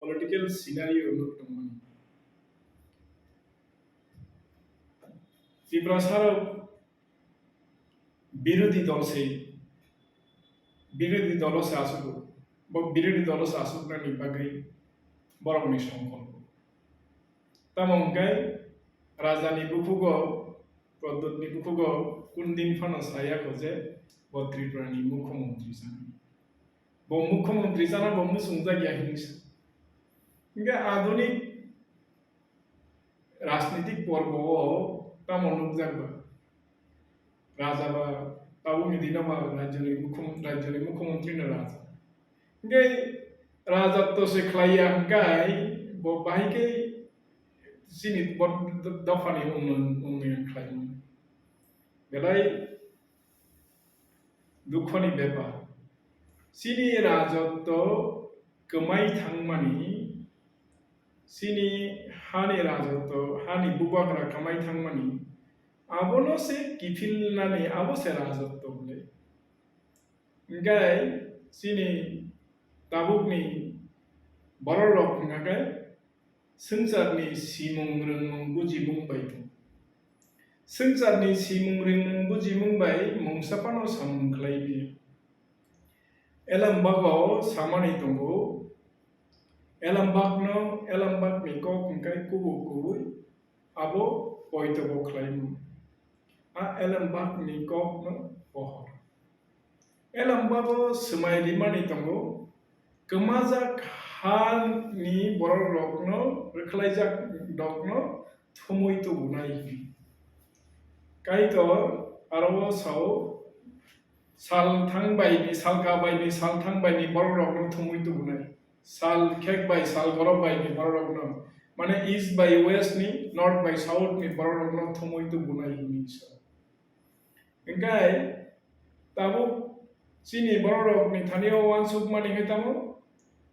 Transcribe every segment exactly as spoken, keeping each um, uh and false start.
Political scenario nuk tongmani. Tiprasa rok birodhi dol se, birodhi dolo se asuk, bo birodhi dolo se asuknani bagwi borokni songkol. Tamo hwnkhe rajani bukhugo, Pradyotni bukhugo kundin phano saya kho je bo Tripurani mukhyamantri chana. Bo mukhyamantri chana bo muchungjak ya hinwi sa. Hwnkhe adhunik rajnitik porbo o tamo nukjak ba? Raja ba tabukni dino ba rajyoni mukhum-, rajyoni mukhyamantri no raja. Hwnkhe rajatto se khlai ya hwnkhe bo bahai khe chini bo dophani unnoyon, unnoyon khlai mano. Belai dukhoni bepar. Chini rajotto kwmai thangmani, chini hani rajotto, hani bubagra kwmai thangmani, abono se kiphilnani, abo se rajotto hwnwi. Hwnkhe chini tabukni bororok hwnkha khe swngcharni simung rwngmung bujimung bai tong. Swngcharni simung rwngmung bujimung bai mungsa phano samung khlai maya. Elem bago samani tongo, elem bakno, elem bakni kok hwnkhe kubuk kubui, abo poitobo khlaimung. A elem bakni kokno pohor. Elem bago swmai rimani tongo, kwmajak hani bororokno, rwkhlaijak dokno thumui tubunai hwnwi. Kaitor aro o sao, sal thang baini, sal ka baini, sal thang baini bororokno thumui tubunai. Sal khek bai, sal gorok baini bororokno, mane east bai west ni, north bai south ni bororokno thumui tubunai hwnwi sa. Hwnkhe tabuk chini bororokni thani o uansukmani khe tamo,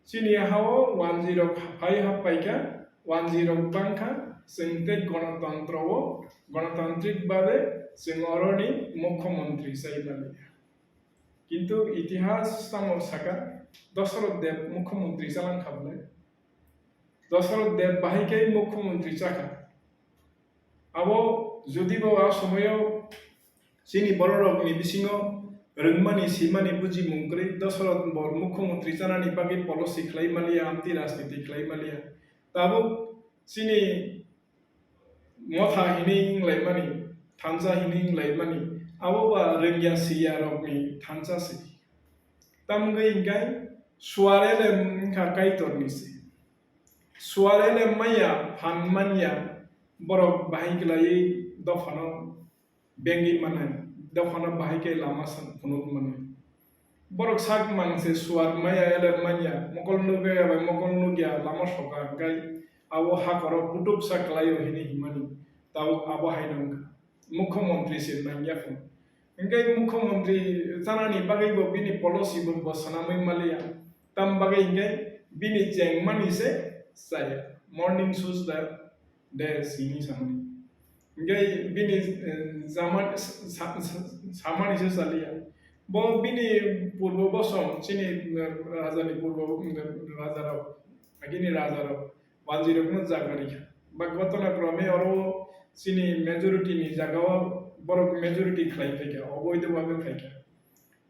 chini ha-o wanjwi rok phai hap paikha, wanjwi rok bangkha, chwng tei gonotontro o, gonotantrik babe chwng oroni mukhyamantri chai maliya. Kintu itihas tamo saka, Dasarath Deb mukhyamantri chalang kha bwle? Dasarath Deb bahai khe mukhyamantri chakha. Abo jodi bo a somoyo chini bororokni bisingo rwngmani, simani, bujimung kwrwi Dasarath bo mukhyamantri chanani bagwi policy khlai maliya, amtwi rajniti khlai maliya. Tabuk chini motha hinwi wnglaimani, thansa hinwi wnglaimani, abo ba rwngya siya rokni thansa se. Tamgwi hwnkhe suar elem wngkha Kaitorni se. Suar elem maya, phan manya, borok bahai kwlaiwi dophano bengwi manai, dophano bahai khe lama san phunuk manai. Borok sak mang se suar maya elem manya, mokol nukya bai mokol nukya lama soka hwnkhe abo hakoro butuksa kwlaio hinwi himani, tabuk abo haino wngkha. Mukhyamantri se nangya phano. Hwnkhe mukhyamantri chanani bagwi bo bini policy bo, bo swnamwi maliya. Tam bagwi hwnkhe bini chengmani se chaya. Morning shoes da de sini samani. Hwnkhe bini, eh, jama-, sa-, sa-, sa-, samani se chaliya. Bo bini purbo bosom, chini, eh, rajani purbo, eh, rajarok, agini rajarok, wanjwirokno jaga rikha. Ba ghotona krome oro chini majority ni jagao borok majority khlai phaikha, oboido babe phaikha.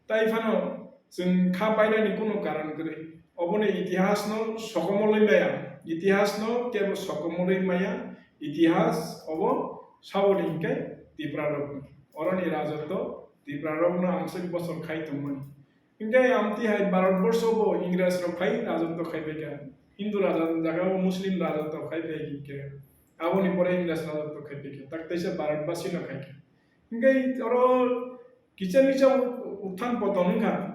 Tai phano chwng kha painani kunu karon kwrwi. Oboni itihasno sokomolwi maya. Itihasno kebo sokomolwi maya. Itihas obo saboni hinkhe Tiprarokni. Oroni rajotto Tiprarokno amswk bosor khai tongmani. Hinkhe amtwi hai Bharatborsho bo Ingresrok phai rajotto khai phaikha. Hindu raja jagao Muslim rajotto khai phai hinkhe. Aboni pore Ingres rajotto khai phaikha. Tak teisa Bharatbasino khaikha. Hinkhe oro kisa misa uthan poton wngkha.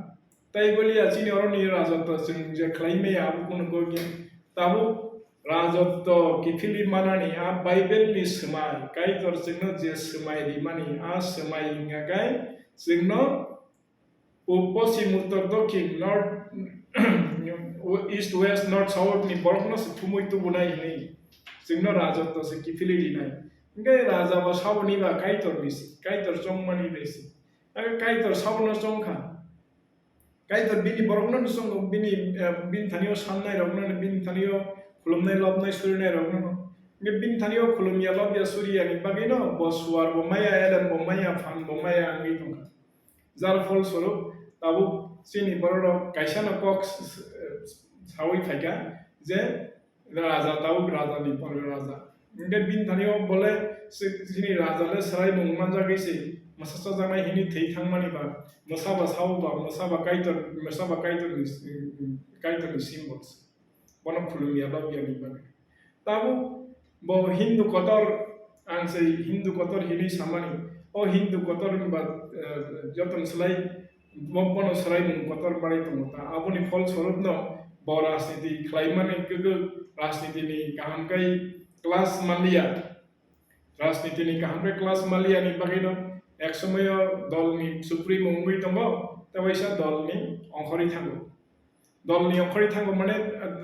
Tai boliya chini oroni rajotto chwng je khlai maya abo kunu kok ya. Tabuk rajotto kiphilwi manani a Bible ni swmai, Kaitor chwngno je swmai rimani a swmai wngya khe chwngno pub, poschim, uttor, dokhin, north, east, west, north, south ni borokno se thumui tubunai hinwi chwngno rajotto se kiphilwi rinai. Hinkhe raja bo saboni ba Kaitor ni se, Kaitor chongmani bai se. Abo Kaitor sabono chongkha. Kaitor bini borokno no chwngo, bini, eh, bini thani o sannai rokno, bini thani o khulumnai, lobnai, surinai rokno no. Hwnkhe bini thani o khulumya, lobya, suriyani bagwi no bo suar bo maya, elem bo maya, phan bo maya wngwi tongkha. Jar phol swrwk tabuk chini borok rok kaisa no kok s-, s-, sawi phaikha je raja, tabuk raja ni pore raja. Hwnkhe bini thani o bole si-, chini raja le swraimung manjagwi se mwsa chajaknai hini thwi thangmani ba, mwsa ba sao ba, mwsa ba Kaitor, mwsa ba Kaitor ni, Kaitor ni symbol se. Bono khulumya, lobya ni bagwi. Tabuk bo Hindu kotor, ang se Hindu kotor hinwi samani. O Hindu kotor hwnba, eh, joto ni slai bo-, bono swraimung kotor manwi tongo ta. Aboni phol swrwk no bo rajniti khlaimani, kwkwi rajniti ni kaham khe class manliya. Rajniti ni kaham khe class manliya ni bagwi no ek somoyo dol ni supremo wngwi tongo, tei waisa dol ni ongkhorwi thango. Dol ni ongkhorwi thango mane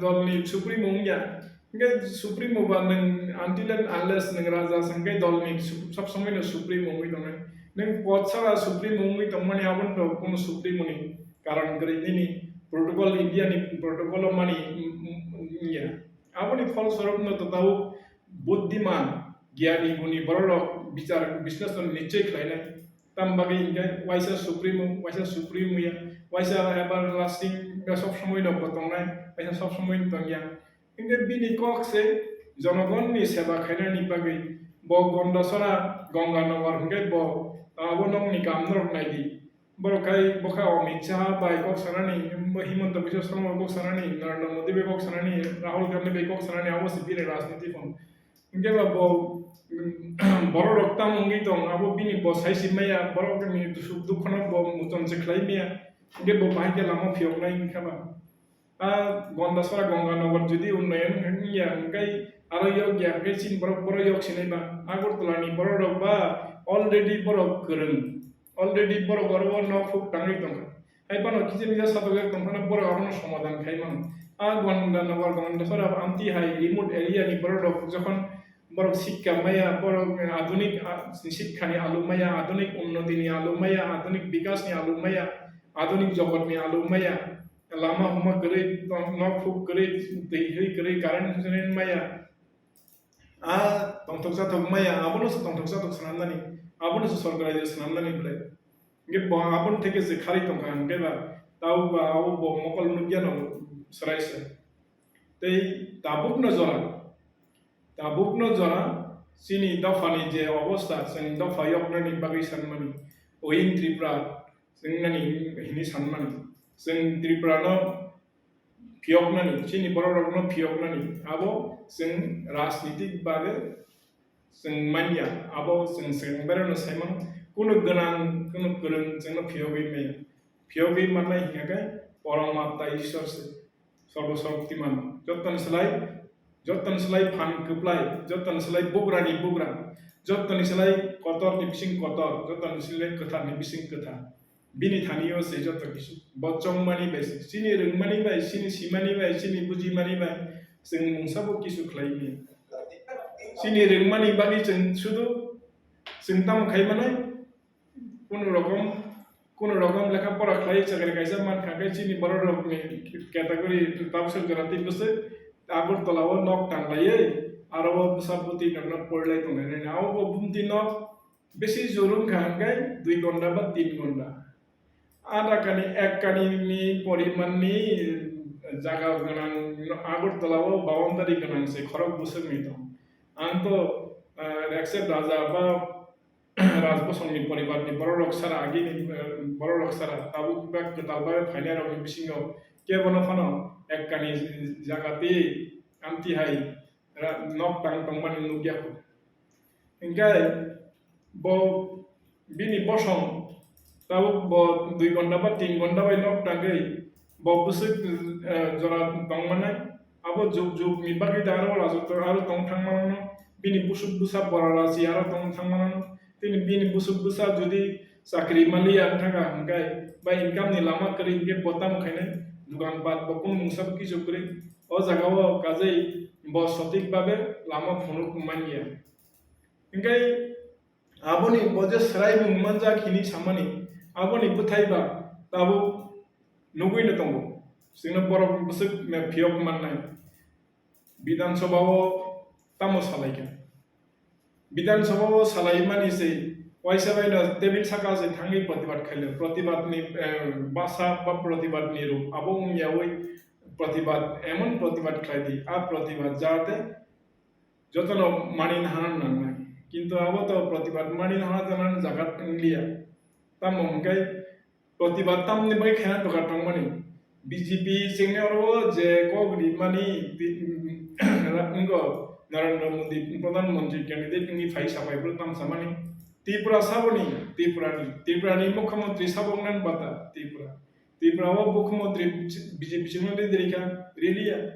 dol ni supremo wngya. Hwnkhe supremo ba nwng until and unless nwng raja se hwnkhe dol ni su-, sob somoi no supremo wngwi tongnai. Nwng pod sara supremo wngwi tongmani abono to kono supremo ni karon kwrwi, nini protocol, India ni protocol o mani wng-, wng-, wngya. Aboni phol swrwk no to tabuk buddhiman, giyani guni borok rok bichar bisleson nichoi khlainai. Tam bagwi hinkhe waisa supremo, waisa supremo ya, waisa everlasting, sob somoi no bo tongnai, waisa sob somoi no tongya. Hinkhe bini kok se jonogonni seba khainani bagwi bo Gondasora, Ganganagar hinkhe bo abo nokni kam norok naidi. Borok khai bokha Amit Shah bai kok sanani, Himanta Biswa Sarma bai kok sanani, Narendra Modi bai kok sanani, Rahul Gandhi bai kok sanani, abo se bini rajniti phano. Hingke ba bo, borok rok tamo wngwi tong, abo bini bo sai si maya, borok ni suk dukho no bo muchung se khlai maya. Hingke bo bahai khe lama phiyok nai wngkha ba. A Gondasora Ganganagar jodi unnayan wngya, hingke aro yok ya, hingke chini borok, borok yok sinai ba. Agartala ni borok rok ba already borok kwrwng. Already borok oro o nok huk tangwi tongkha. Hai phano kisa misa satok jak tongphano borok abono somadan khai mano. A Ganganagar, Ganganagar amtwi hai remote area ni borok rok jokhon borok sikha maya, borok, eh, adunik, ah, sikha ni alu maya, adunik unnoti ni alu maya, adunik bikas ni alu maya, adunik jogot ni alu maya, lama huma kwrwi, nok huk kwrwi, twi hwi kwrwi, current maya. A tongthok chathok maya, abono se tongthok chathok swnamnani, abono se sorkar rajyo swnamnani belai. Hingke bo aboni theke je khari tongkha hingke ba, tabo ba abo bo mokol nukya no swrai se. Tei tabukno jora, tabukno jora chini dophani je obostha, chwng dopha yoknani bagwi sanmani, Oin Tripura, chwng nani hini sanmani. Chwng Tripura no phiyoknani, chini borok rokno phiyoknani, abo chwng rajnitik bagwi chwng manya, abo chwng swkang berano saimano, kunu gwnang, kunu kwrwng chwngno phiyogwi maya. Phiyogwi mannai hingkha khe Poramatta Ishwar se, Sarbo Shaktiman, jottoni slai, jottoni slai phan kwplai, jottoni slai bugrani bugra, jottoni slai kotorni bising kotor, jottoni slai kwtharni bising kwthar. Bini thani o se joto kisu. Bo chongmani bai se. Chini rwngmani bai, chini simani bai, chini bujimani bai. Chwng mungsa bo kisu khlai maya. Chini rwngmani bagwi chwng sudu chwng tamo khai manai. Kunu rokom, kunu rokom lekha pora khlai chakri kaisa man kha khe chini borok rokni category tabswk jora tei bwswk Agartala o nok tang laiwi aro o bwsa bwtwi rokno porilai tongnai nai. Abo bo bumti nok bisi jor wngkha hwnkhe dui ghonta ba tin ghonta. A dakani ek kani ni poriman ni jaga gwnang Agartala o boundary gwnang se khorok bwswk ni tong. Ang to, ah, Rekse Raja ba Rajbosong ni poribar ni borok rok sara agi ni, eh, borok rok sara tabuk ba kwtal bai phainai rok ni bisingo kebo no phano ek kani jaga tei amtwi hai ra-, nok tang tongmani nukya kho. Hinkhe bo bini bosong tabuk bo dui ghonta ba tin ghonta bai nok tangwi bo bwswk, eh, jora tongmanai. Abo juk juk ni bagwi da aro rajo to aro tong thangmano, bini busuk bwsa bora raji aro tong thangmano, tini bini busuk bwsa jodi chakri maliya wngkha kha hwnkhe ba income ni lama kwrwi hwnkhe bo tamo khainai, dugan pat bo kunu mungsa bo kisu kwrwi. O jaga o kajai bo sotik babe lama phunuk manya. Hingke aboni bo je swraimung manjak hini samani, aboni bwthai ba tabuk nugwi no tongo. Chwngno borok bwswk phiyok mannai. Bidhan Sabha o tamo salaikha? Bidhan Sabha o salaimani se waisa bai no table saka se thangwi protibad khaile. Protibad ni, eh, basa ba protibad ni rup abo wngyawi protibad, emon protibad khlai di, a protibad jate jotono mani nahana nangnai. Kintu abo to protibad mani nahana jaga wngliya. Tamo hwnkhe protibad tamni bagwi khaina doka tongmani. B J P chengni oro je kok rimani ti-, wngkha Narendra Modi Pradhan Mantri candidate wngwi phai sabai bwrwi tam samani. Tripura saboni, Tripura ni, Tripura ni Mukhyamantri sabo wngna bata Tripura. Tripura o Mukhyamantri B J P chengno ridi rikha, riliya.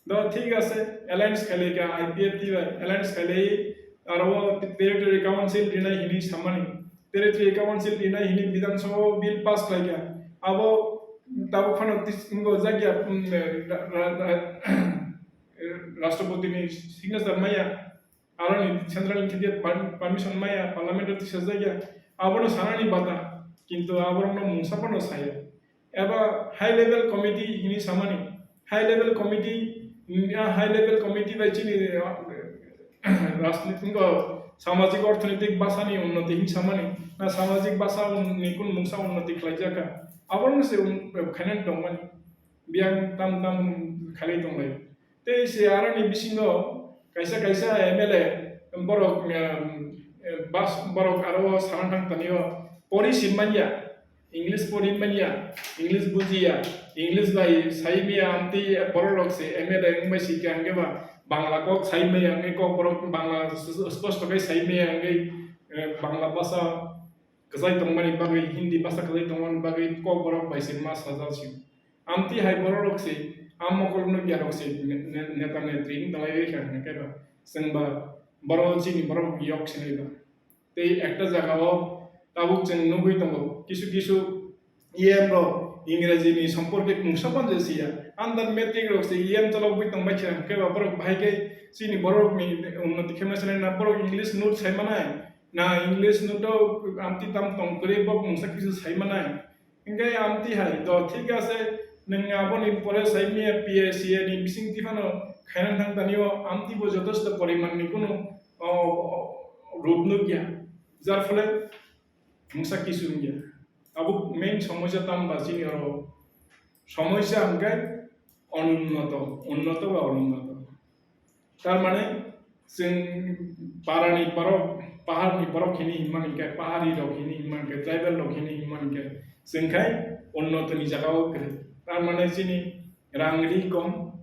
Do thik ase, alliance khailai kha, I P F T bai alliance khailai, aro o Territory Council rinai hini samani. Territory Council rinai hini Bidhan Sabha o bill pass khlai kha. Abo tabuk phano tis-, wngwi jakya, um, ra-, ra-, ra-, Rashtrapati ni signature maya. Aroni central ni thikhe per-, permission maya, parliament o tisajak ya. Abono sanani bata, kintu aborokno mungsa phano saya. Eba high level committee hini samani, high level committee, mm, ya high level committee bai chini, eh, rajnitik o samajik orthonoitik bwsani unnoti hini samani, na samajik bwsa un-, ni kun mungsa unnoti khlaijak kha. Aborokno se un-, khainani tongmani. Biyang tam tam khalai tonglai. Tei se aroni bisingo kaisa kaisa M L A borok, em, em, bas-, borok aro sana thang tanio pori si manya, English pori manya, English bujiya, English bai sai maya amtwi borok rok se M L A wng bai si kha hwnkhe ba Bangla kok sai maya wngwi kok borok Bangla s-, s-, sposto khe sai maya wngwi, eh, Bangla basa kwchai tongmani bagwi, Hindi basa kwchai tongmani bagwi kok borok bai se ma sajal si. Amtwi hai borok rok se, a mokol nukya rok se ne-, ne-, neta netri wng dalai rikha hwnkhe ba, chwng ba borok chini borok yok sinai ba. Tei ekta jaga o tabuk chwng nugwi tongo, kisu kisu E M rok Ingreji ni somporke mungsa phano je siya. Under matric rok se E M chologwi tongbai kha hwnkhe ba borok bahai khe chini borok ni unnoti khe ma sinai na, borok English note sai manai na, English note o amtwi tam tong kwrwi bok mungsa kisu sai manai. Hingke amtwi hai, to thik ase, nwng aboni pore sai maya P A C A ni bising twi phano khaina thang tanio, amtwi bo jotosto poriman ni kunu, o, o, rup nukya. Jar phole mungsa kisu wngya. Abo main somosya tamo ba chini oro somosya hingke onunnoto, unnoto ba onunnoto. Tar mane, chwng parani borok, paharni borok hini hinmani khe, pahari rok hini hinmani khe, tribal rok hini hinmani khe, chwng khai unnotoni jaga o kwrwi. Tar mane chini rang ri kom,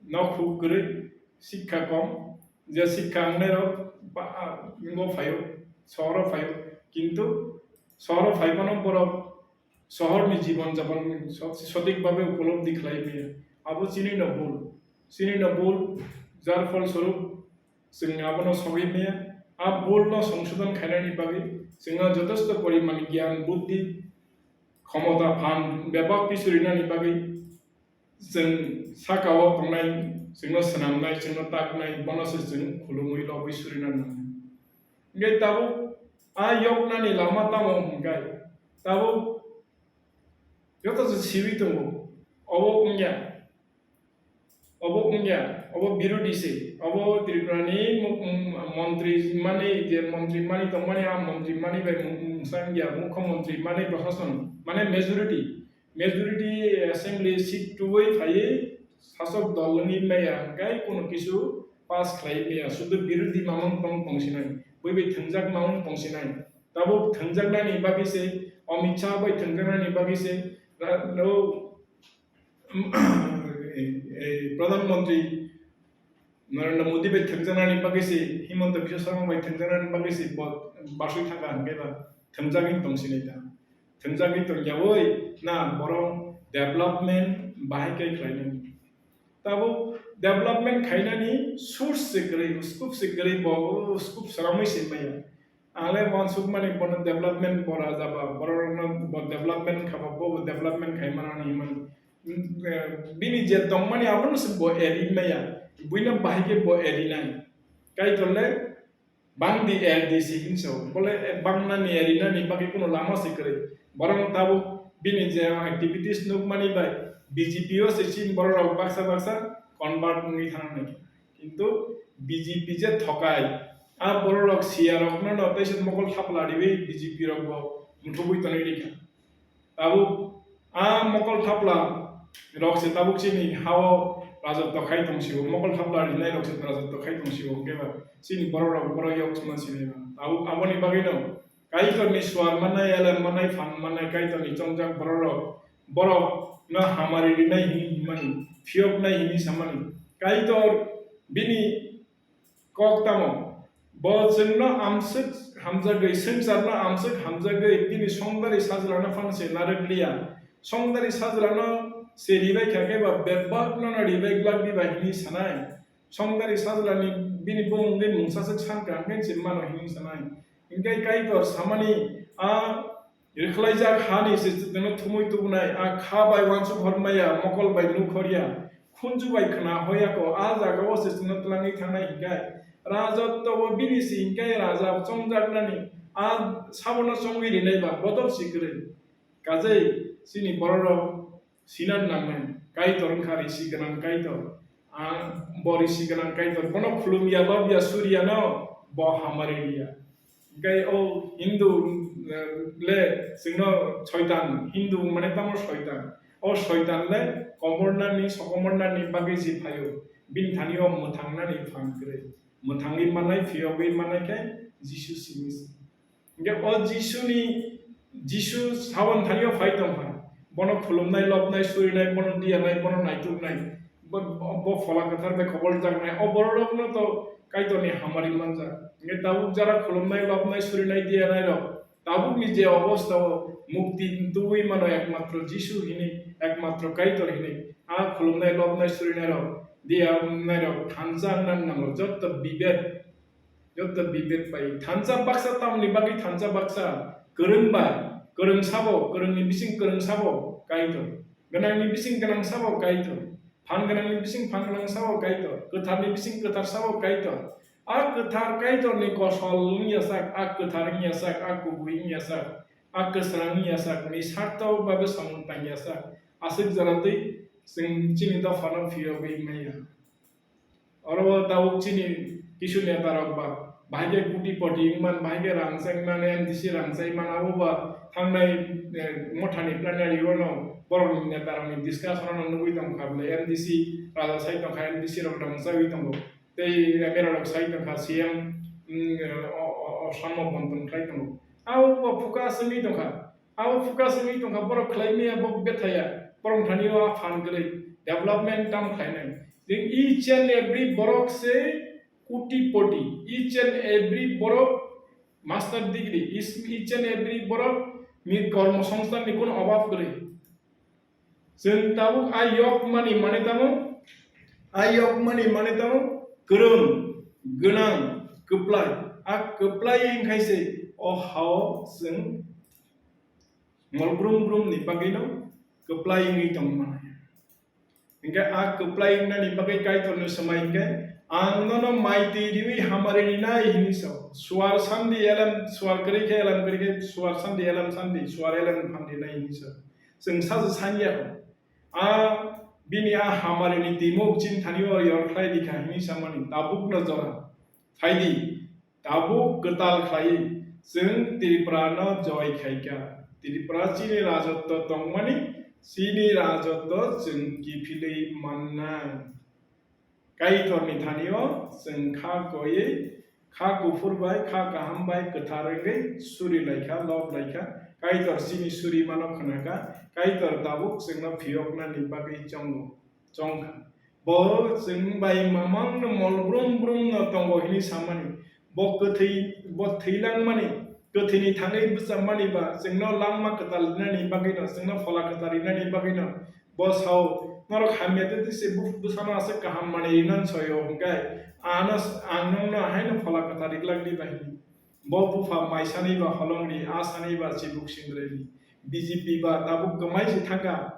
nok huk kwrwi, sikha kom, je sikha wngnai rok ba, a, ngo phaio, sohoro phaio, kintu sohoro phai phano borok sohorni jibon japon so-, sothik bhabe upolobdhi khlai maya. Abo chini no bul. Chini no bul, jar phol swarup chwng abono sogwi maya. A bul no songsodon khainani bagwi chwngno jotosto poriman gyan, buddhi, khomota, phan, bebak pisurinani bagwi chwng saka o tongnai, chwngno swnamnai, chwngno taknai, bono se chwng khulumwi lobwi surina nangnai. Hingke tabuk a yoknani lama tamo hingkai? Tabuk joto se siwi tongo. Obo wngya, obo wngya, obo birodhi se, obo Tripura ni mu-, mu-, montri mani, je montri mani tongmani, a montri mani bai mu-, mu-, mungsa wngya, mukho montri mani, prashason mane majority. Majority assembly seat tuwi phaiwi sasok dol ni maya hwnkhe kuno kisu pass khlai maya, sudu birodhi mamung tong tongsinai, bui bai thwngjak mamung tongsinai. Tabuk thwngjaknani bagwi se, Amit Shah bai thwngjaknani bagwi se, ra-, ro-, eh, eh, Pradhan Mantri Narendra Modi bai thwngjaknani bagwi se, Himanta Biswa Sarma bai thwngjaknani bagwi se bo basui thangkha hwnkhe ba thwngjagwi tongsinai ta. Thwngjagwi tongyawi na borok development bahai khe khlainani. Tabuk development khainani source se kwrwi, scope se kwrwi, bo scope sramwi se maya. Ang le uansukmani bono development bora jaba, borokno bo development khaba, bo bo development khai manani himani. Mm, eh, bini je tongmani abono se bo eri maya, buino bahai khe bo eri nai. Kaitor le bang di er di se hinso, bole, eh, bang nani eri nani bagwi kuno lama se kwrwi. Borok tabuk Bini je activities nukmani bai B J P o se chini borok rok baksa baksa convert wngwi thang nai. Kintu B J P je thokai, a borok rok siya rok no no teisa mokol thapla riwi B J P rok bo muthubwi tonwi rikha. Tabuk a mokol thapla rok se tabuk chini hao rajotto khai tong sio, mokol thapla rinai rok se rajotto khai tong sio, hwnkhe ba chini borok rok borok yok chuma sinai ba. Tabuk aboni bagwi no Kaitorni suar manai, elem manai, phan manai, Kaitorni chongjak bororok, borokno hamari rinai hini himani, phiyoknai hini samani. Kaitor bini kok tamo? Bo chwngno amswk hamjagwi, swngcharno amswk hamjagwi, bini songdari sajlano phan se narwk liya. Songdari sajlano se ribai kha khe ba bebakno no ribai glak diba hini sanai. Songdari sajlani bini bumungni mungsaswk sankha hwnkhe se mano hini sanai. Hinkhe Kaitor samani a rwkhlaijak hani se chwngno thumwi tubunai, a kha bai uansuk hor maya, mokol bai nuk hor ya, khunju bai khna hor ya kho, a jagao se chwngno twlangwi thangnai hinkhe. Raja tobo bini se hinkhe raja chongjaknani, a sabono chongwi rinai ba bodol se kwrwi. Kajai chini bororok sinan nangnai, Kaitor wngkha risi gwnang Kaitor. Ang bo risi gwnang Kaitor. Bono khulum ya, lob ya, suri ya no, bo hamari ya. Hinkhe o Hindu, eh, le chwngno soitan, Hindu mane tamo soitan. O soitan le komornani, sokomornani bagwi si phaio. Bini thani o mwthangnani phan kwrwi. Mwthangwi manai, phiyogwi manai khe Jisu simi se. Hinkhe o Jisuni, Jisu sabon thani o phai tongkha. Bono khulumnai, lobnai, surinai, bono diyanai, bono naituknai. Bo, bo, bo phola kwthar bai koboljaknai. O bororokno to Kaitorni hamari manjak. Hinkhe tabuk jara khulumnai, lobnai, surinai, diyanai rok, tabukni je obostha o mukti tubui mano ekmatro Jisu hinwi, ekmatro Kaitor hinwi. A khulumnai, lobnai, surinai rok, diyanai rok thansa wngna nango, jotto bibet. Joto bibet pai thansa baksa, tamni bagwi thansa baksa, kwrwng bai, kwrwng sabo, kwrwngni bising kwrwng sabo Kaitor, gwnangni bising gwnang sabo Kaitor, phan gwnangni bising phan gwnang sabo Kaitor, kwtharni bising kwthar sabo Kaitor. A kwthar Kaitorni kosol wngya sak, a kwthar wngya sak, a kubui wngya sak, a kwsrang wngya sak, ni sarto bagwi samung tangya sak. Aswk jora twi chwng chini dophano phiyogwi maya. Oro tabuk chini kisu neta rok ba, bahai khe kuti poti wngman, bahai khe rang chai man, M D C rang chai man, abo ba thangnai, eh, mothani plenary o no borokni neta rokni discussion no nugui tongkha bwle, M D C raja sai tongkha, M D C rok rang chaiwi tongo, tei M L A rok sai tongkha, C M, mm, o, o, o, samno bontong khlai tongo. Abo ba focus wngwi tongkha. Abo focus wngwi tongkha, borok khlai maya, bo bethaya, borok thani o a phan kwrwi, development tam khlainai. Jeng each and every borok se kuti poti, each and every borok master degree, is-, each and every borok ni kormo songsthan ni kuno obab kwrwi. Chwng tabuk a yok mani mane tamo, a yok mani mane tamo kwrwng, gwnang, kwplai, a kwplai wngkhai se o hao chwng Mol brum brum ni bagwi no kwplai wngwi tong mano. Hinkhe a kwplai wngnani bagwi Kaitor no swmai hinkhe, "Ang nono mai twi riwi hamari rinai," hinwi sao. Suar sandi elem, suar kwrwi khe elem kwrwi khe, suar sandi elem sandi, suar elem phan rinai hinwi sao. Chwng sasu sanya kho. A bini a hamari ni timo chini thani o yor khlai di kha hinwi samani tabuk no jora. Phaidi. Tabuk kwtal khlaiwi chwng Tripura no joy khaikha. Tripura chini rajotto tongmani, chini rajotto chwng kiphilwi mannai. Kaitorni thani o chwng kha koiwi, kha kuphur bai, kha kaham bai kwthar wngwi suri laikha, lob laikha. Kaitor chini suri mano khwnakha. Kaitor tabuk chwngno phiyoknani bagwi chongo. Chongkha. Bo chwng bai mamang no mol brum brum no tongo hinwi samani. Bo kwthwi, bo thwi langmani, kwthwini thangwi bwchamani ba chwngno langma kwtal rinani bagwi no, chwngno phola kwtal rinani bagwi no. Bo sao, "Norok hamya twi twi se bu-, bwsano aswk kaham manwi rinani soyo," hwnkhe ano s-, ang nokno haino phola kwtal rijlak di ba hinwi. Bo bupha mai sanwi ba holong ri, a sanwi ba chibuk sindrwi ri. B J P ba tabuk kwmai se thangkha.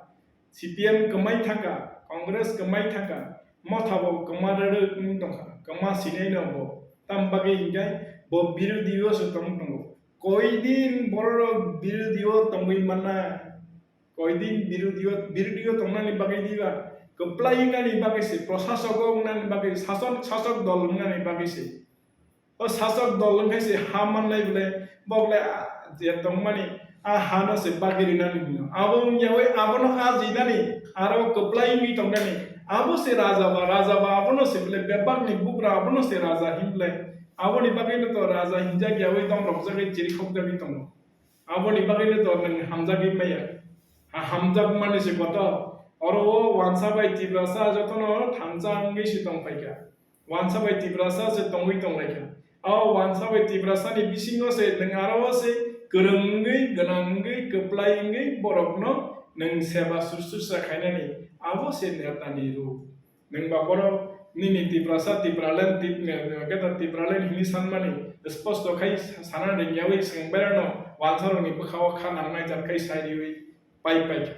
C P M kwmai thangkha, Congress kwmai thangkha, motha bo kwma rwrwk wng tongkha, kwma sinai no bo. Tam bagwi hinkhe bo birodhi o se tong tongo. Koidin bororok birodhi o tongwi mannai. Koidin birodio, birodio tongnani bagwi diba, kwplai wngnani bagwi se, prosasok wngnani bagwi, sasok, sasok dol wngnani bagwi se. O sasok dol wngkhe se ha mannai bwle, bo bwle, ah, je tongmani, a hano se bagwi rinani hino. Abo wngyawi abono a jinani, aro kwplai wngwi tongnani. Abo se raja ba, raja ba abono se bwle, bebakni bugra abono se raja hin bwle. Aboni bagwino to raja hinjak yawi tong rokjagwi chirikhokjagwi tongo. Aboni bagwino to nwng hamjagwi maya. Ha hamjak mani se kotor. Oro o wansa bai Tiprasa jotono thansa wngwi se tongphaikha. Wansa bai Tiprasa se tongwi tonglaikha. O wansa bai Tiprasani bisingo se nwng aro o se kwrwng wngwi, gwnang wngwi, kwplai wngwi borokno nwng seba susrusa khainani. Abo se netani rup. Nwng ba borok nini Tiprasa, Tipraland, Tip-, ne, ne, keta Tipraland hini sanmani sposto khai sa-, sana ringyawi swng berano wansarokni bwkhao kha nangnai jat khai sai riwi pai paikha.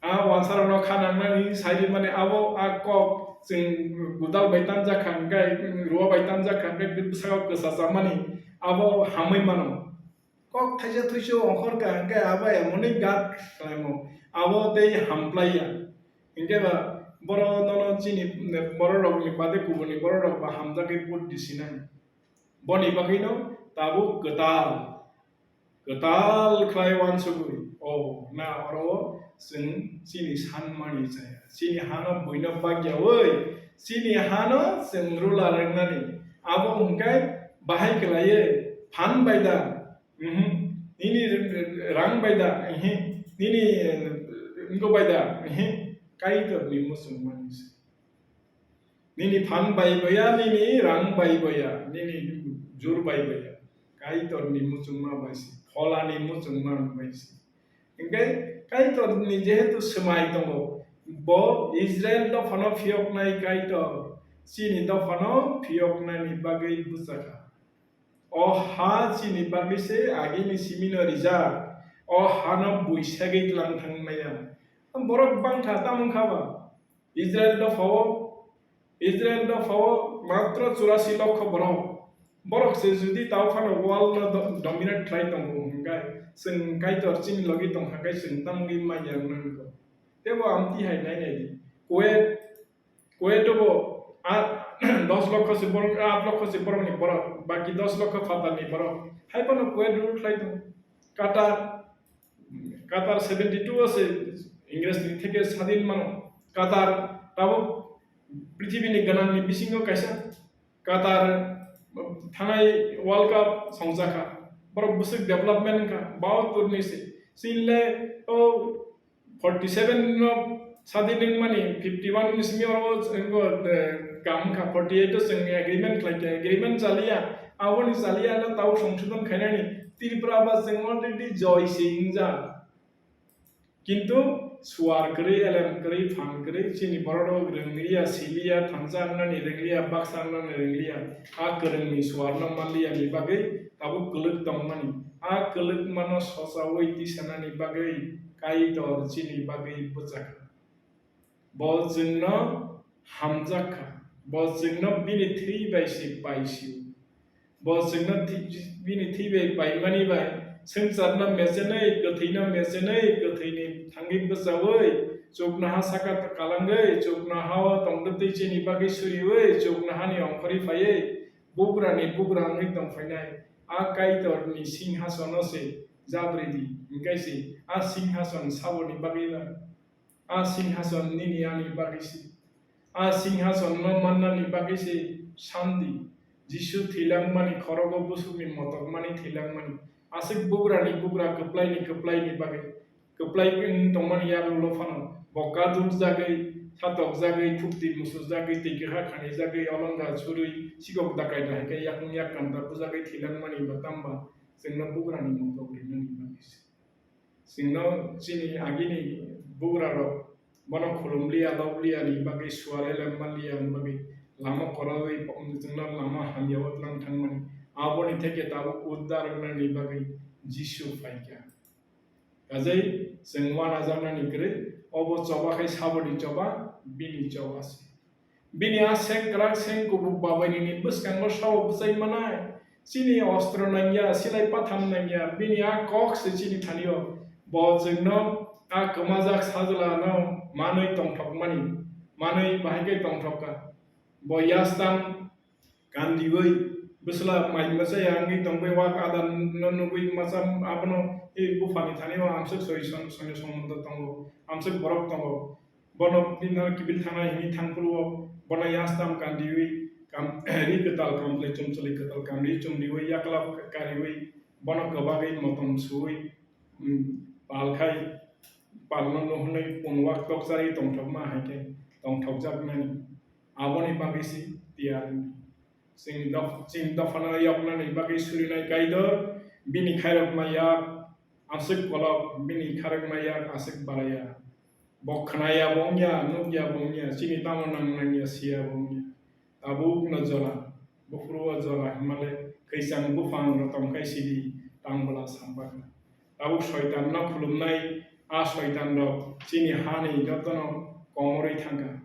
A wansarokno kha nangnani sai rimani abo a kok chwng gudal bai tanjak kha hwnkhe, ruwa bai tanjak kha hwnkhe bwskango kwchajak mani abo hamwi mano. Kok thaisa thuisu ongkhor ka hwnkhe abo emoni gat khlaimo, abo tei hamplaiya. Hwnkhe ba boro nono chini bororokni bade kubuni bororok ba hamjagwi vote disinai. Boni bagwino tabuk kwtal, kwtal khlai wansugwi. O, na oro chwng chini sanmani chaya. Chini hano buino bagyawi, chini hano chwng ruler wngnani. Abo hwnkhe bahai kwlaiwi phan bai da. Mhm. Nini rang bai da, ehe. Nini, eh, wngko bai da, ehe. Kaitorni muchungmani se. Nini phan bai boya, nini rang bai boya, nini jur bai boya. Kaitorni muchungma bai se, pholani muchungma bai se. Hingke Kaitorni jehetu swmai tongo, bo Israel dophano phiyoknai Kaitor, chini dophano phiyoknani bagwi bwchakha. O ha chini bagwi se agini simino rijak. O hano bui segwi tlang thang maya. Borok bangkha, tamo wngkha ba? Israel dophao, Israel dophao matro churasi lokho borok. Borok se judi tao phano world no do-, dominate khlai tongo hwnkhe, chwng Kaitor chini logi tongkha khe chwng tamogwi manya wngna nangkho. Tebo amtwi hai nai nai di. Kuwait, Kuwait o bo a, dos lokho se borok, aat lokho se borokni borok, baki dos lokho phatarni borok. Hai phano Kuwait rule khlai tongo. Qatar, Qatar seventy two o se Ingresni theke sadin mano. Qatar tabuk prithibini gwnangni bisingo kaisa. Qatar thanai World Cup songjakha. Borok bwswk development wngkha. Bahattur ni se. Chini le o forty seven no sadin wngmani, fifty one ni simi oro wngkha, eh, kam wngkha, forty eight o chwng agreement khlaikha, agreement chaliya. Aboni chaliya no tabuk songsodon khainani. Tripura ba chwng already joy se wngjak. Kintu suar kwrwi, elem kwrwi, phan kwrwi, chini borok rok rwngliya, siliya, thansa wngnani rwngliya, baksa wngnani rwngliya, a kwrwngni suarno manliya ni bagwi tabuk kwlwk tongmani. A kwlwkmano sochaui tisanani bagwi Kaitor chini bagwi bwchakha. Bo chwngno hamjak kha, bo chwngno bini thwi bai se paisio. Bo chwngno thi-, bini thwi bai paimani bai swngcharno mechenwi, kwthwino mechenwi, kwthwini thangwi bwchaui, chuknoha saka kalangwi, chuknohao tongtwtwi chini bagwi suriui, chuknohani ongkhorwi phaiwi, bugrani bugra wngwi tongphainai. A Kaitorni singhasono se jabridi, hwnkhe se a singhason saboni bagwi ba? A singhason nini ani bagwi se. A singhasonno mannani bagwi se sandi. Jisu thwilangmani khorogo busukni motokmani thwilangmani. Aswk bugrani bugra kwplaini kwplaini bagwi. Kwplai wng tongmani yagulo phano bo kadul jagwi, satok jagwi, thukti musu jagwi, twi kwkha khani jagwi, olonga churwi, sikok dakai dahai khe yakung yak kanta bujagwi thwilangmani ba tamba chwngno bugrani motok rinani bagwi se. Chwngno chini agini bugrarok bono khulumliya, lobliya ni bagwi suare lemmanliya ni bagwi lama kwrwi chwngno lama hamya o tlang thangmani. Aboni theke tabuk uddar wngnani bagwi Jisu phaikha. Kajai chwng uanajaknani kwrwi, obo choba khai saboni choba, bini choba se. Bini a seng kwrak seng kubuk babainini bwskango sao bwchai manai. Chini ostro nangya, silai patham nangya, bini a kok se chini thani-o. Bo chwngno a kwmajak sajlano manwi tongthokmani, manwi bahai khe tongthokha. Bo yastam kandiwi bwsla mai masa ya wngwi tongwi wak adano nugwi masa abono, "Ei buphani thani o amswk soi son-, soino somondo tongo, amswk borok tongo, bono bini kibil thana hini thangphuru o bono yastam kandiwi kam ri kwtal kamle chumchuli kwtal kamri chumriwi yakla kariwi bono kwbagwi motom suwi, mm, pal khai palno nuhunwi punwak tokchari tongthokma hai khe tongthokjaknani." Aboni bagwi si tiyar wngdi. Chini dof-, chini dophano yoknani bagwi surinai Kaitor, bini khairokma yak aswk kolok, bini khairokma yak aswk baraya. Bo khnaya bo wngya, nukya bo wngya, chini tamo nang nangya siya bo wngya. Tabukno jora, buphuru o jora hwnmale khwichang buphang rw tongkhai sidi tang bwla sampakha. Tabuk soitanno khulumnai a soitanrok chini hani jotono komorwi thangkha.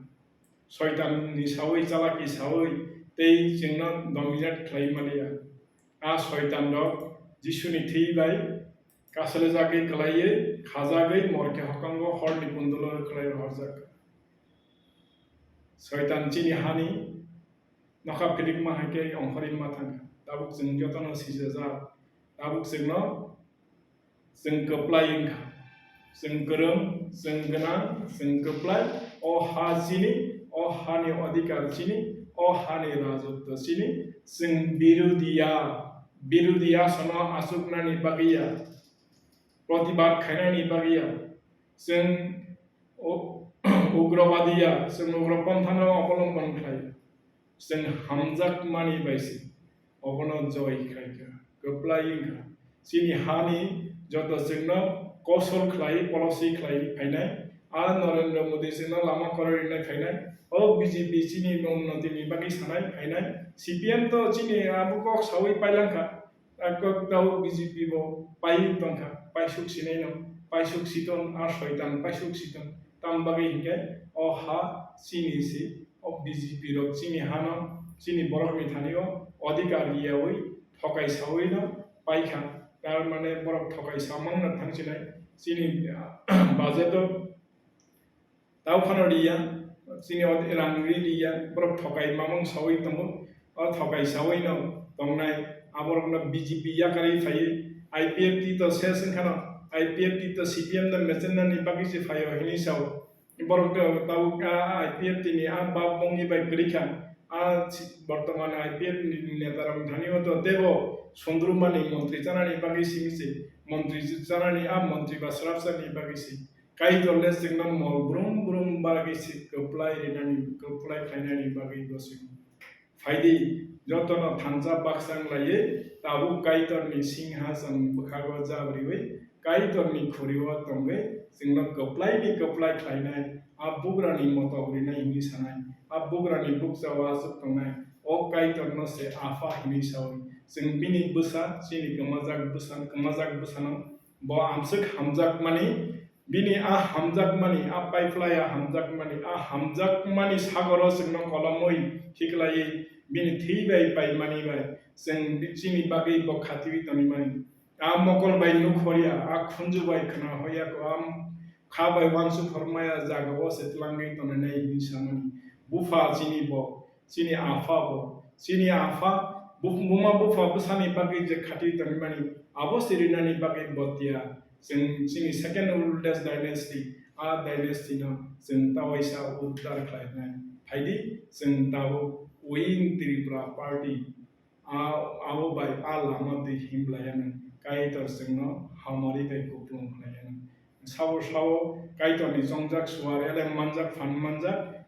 Soitanni sawi, chalaki sawi tei chwngno dominate khlai maliya. A soitanrok Jisuni thwi bai kaslijagwi kwlaiwi khajagwi morke hokango horni kundulo rwkhlai rohorjak. Soitan chini hani nokha philikma hai khe ongkhorwi ma thangkha. Tabuk chwng jotono sijajak. Tabuk chwngno chwng kwplai wngkha. Chwng kwrwng, chwng gwnang, chwng kwplai. O ha chini, o hani odhikar chini, o hani rajotw chini. Chwng birudiya, birudiya sono achuknani bagwi ya, protibad khainani bagwi ya. Chwng u-, ugrobadi ya, chwng ugroponthano obolombon khlai. Chwng hamjakmani bai se obono joy khaikha, kwplai wngkha. Chini hani joto chwngno kosol khlai, policy khlai phainai, a Narendra Modi chwngno lama kwrwi rinai phainai, o B J P chini unnoti ni bagwi sanai phainai, C P M to chini abo kok sawi pailangkha. A kok tao B J P bo pai tongkha, paisuk sinai no, paisuk siton, a soitan paisuk siton. Tam bagwi hinkhe o ha chini si, o B J P rok chini hano, chini borok ni thani o odhikar riyawi thokai sawi no paikha. Tar mane borok thokai samang no thangsinai chini, ah, budget o tao phano riya, chini o rang ri riya, borok thokai mamung sawi tongo. O thokai sawi no tongnai, aborok no B J P yakarwi phaiwi, I P F T to ses wngkha no, I P F T to C P M no mechenani bagwi se phaio hinwi sao. Borok to tabuk a I P F T ni a bab bongni bai kwrwi kha, a si-, bortoman I P F T ni neta rok thani o to tebo sundrumani montri chanani bagwi simi se, montri chanani a montri ba srapsani bagwi se. Kaitor le chwngno mol brum brum bagwi se kwplai rinani, kwplai khlainani bagwi bo chwng. Phaidi, jotono thansa baksa wng laiwi, tabuk Kaitorni singhasan bwkhago jabriwi, Kaitorni khuri-o tongwi, chwngno kwplaini kwplai khlainai, a bugrani motok rinai hwnwi sanai, a bugrani bukcha-o achuk tongnai, o Kaitorno se Apha hwnwi saui. Chwng bini bwsa, chini kwmajak bwsa, kwmajak bwsano bo amswk hamjakmani, bini a hamjakmani, a paiphlai a hamjakmani, a hamjakmani sagoro chwngno kolomwi khiklaiwi bini thwi bai paimani bai chwng chini bagwi bo khatiwi tonwi mani. A mokol bai nukhorya, a khunju bai khna hoya ko, a kha bai uansuk hormaya jagao se twlangwi tonwi nai hwnwi samani. Bupha chini bo, chini apha bo, chini apha, bu-, buma bupha bwsani bagwi je khati tongmani, abo sirinani bagwi bo tiya. Chwng chini second oldest dynasty, a dynasty no chwng tawaisa uddar khlainai. Phaidi chwng tabuk Win Tripura Party, a, abo bai a lama twi himlaiyanw, Kaitor chwngno hamari bai kupulung khlaiyanw. Sabo sabo Kaitorni chongjak suar elem manjak phan manjak,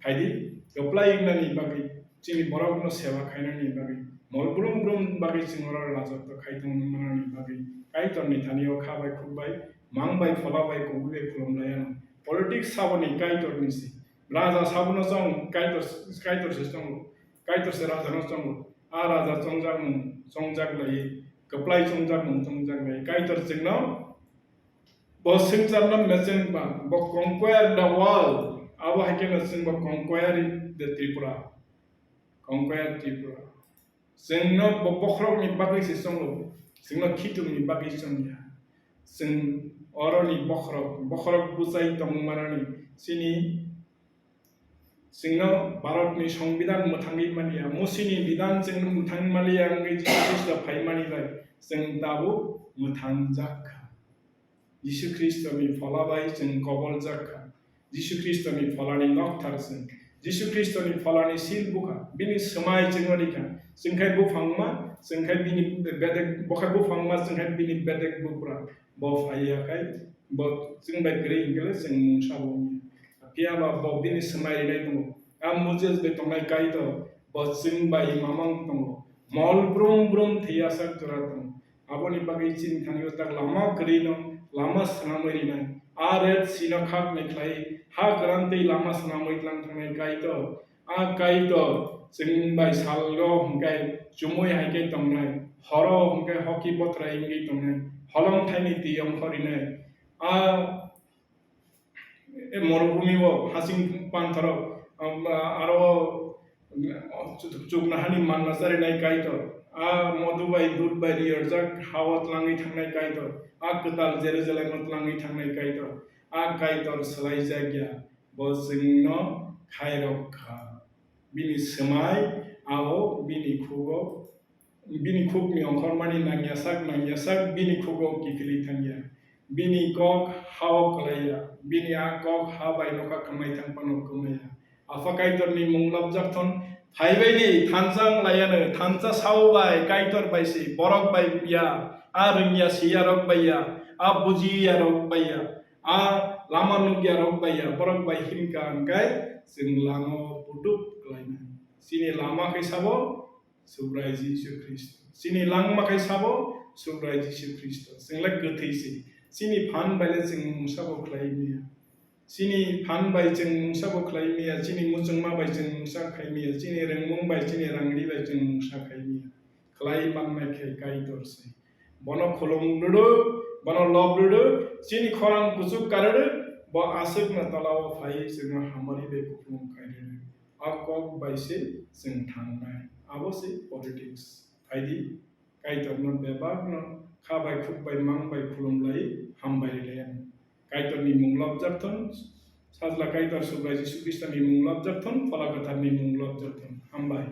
phaidi kwplai wngnani bagwi, chini borokno sewa khainani bagwi, mol brum brum bagwi chwng oro rajotw khai tongmanani bagwi, Kaitorni thani o kha bai khuk bai, mang bai phola bai kubui bai khulum laiyanw. Politics saboni Kaitorni si. Raja sabono chong, Kaitor, Kaitor se chongo, Kaitor se raja no chongo. A raja chongjak mung chongjak lai, kwplai chongjak mung chongjak lai. Kaitor chwngno bo swngcharno mecheng ba, bo conquer the world. Abo hai kheno chwng bo conquer the Tripura. Conquer Tripura. Chwngno bo bokhorokni bagwi se chongo, chwngno khitumni bagwi chongya. Chwng Oroni bokhorok, bokhorok bwchai tongmanani chini chwngno Bharatni Songbidan mwthangwi manya, Musini bidan chwng mwthangwi manya wngwi Jisu Khristo phaimani bai chwng tabuk mwthangjak kha. Jisu Khristoni phola bai chwng koboljak kha. Jisu Khristoni pholani nokthar chwng. Jisu Khristoni pholani sil bukha. Bini swmai chwngno rikha. Chwngkhai buphangma, chwngkhai bini bedek, bokhai buphangma, chwngkhai bini bedek bupra. Bo phaiya khai, bo chwng bai kwrwi hwnkhe le chwng mungsa bo wngya. Phiya ba bo bini swmai rinai tongo. A Moses bai tongnai Kaitor, bo chwng bai mamang tongo. Mol brum brum thwiyasak jora tongo. Aboni bagwi chini thani o tak lama kwrwi no lama swnamwi rinai. A Red Sea no khaknwi khlai ha kwran twi lama swnamwi tlang thangnai Kaitor. A Kaitor chwng bai salgo hwnkhe chumui hai khe tongnai, horo hwnkhe hoki bothrai wngwi tongnai, holong thaini twi ongkhorinai. A morubhumi o hasing panthoro, um, aro chuknohani manna charinai Kaitor, a modu bai dud bai riyarjak ha-o tlangwi thangnai Kaitor, a kwtal Jerusalem-o tlangwi thangnai Kaitor, a Kaitor swlaijakya, bo chwngno khairok kha. Bini swmai a-o bini khugo, bini khukni ongkhormani nangyasak nangyasak bini khugo kiphilwi thangya. Bini kok ha-o kwlaiya, bini a kok ha bai nokha kwmai thang phano kwmaiya. Apha Kaitorni mung labjak thon, phaibaidi thansa wng laiya no, thansa sao bai Kaitor bai se, borok bai ya, a rwngya siyarok bai ya, a bujiyarok bai ya, a lama nukyarok bai ya, borok bai himkha hwnkhe chwng lama putuk klainai. Chini lama khe sabo Subrai Jisu Khristo. Chini langma khe sabo Subrai Jisu Khristo. Chwng le kwthwi se. Chini phan bai le chwng mungsa bo khlai maya. Chini phan bai chwng mungsa bo khlai maya, chini muchungma bai chwng mungsa khai maya, chini rwngmung bai, chini rangri bai chwng mungsa khai maya. Khlai mannai khe Kaitor se. Bono khulum rwdwk, bono lob rwdwk, chini khorang kuchuk ka rwdwk, bo aswkno tola-o phai chwngno hamari bai kupulung khai rwdwk. A kok bai se chwng thangnai. Abo se politics. Phaidi. Kaitorno bebakno kha bai khuk bai mang bai khulum lai hambai rwlaiya. Kaitorni mung labjak thon, Sajla Kaitor Subrai Jisu Khristoni mung labjak thon, Phola Kwtharni mung labjak thon. Hambai.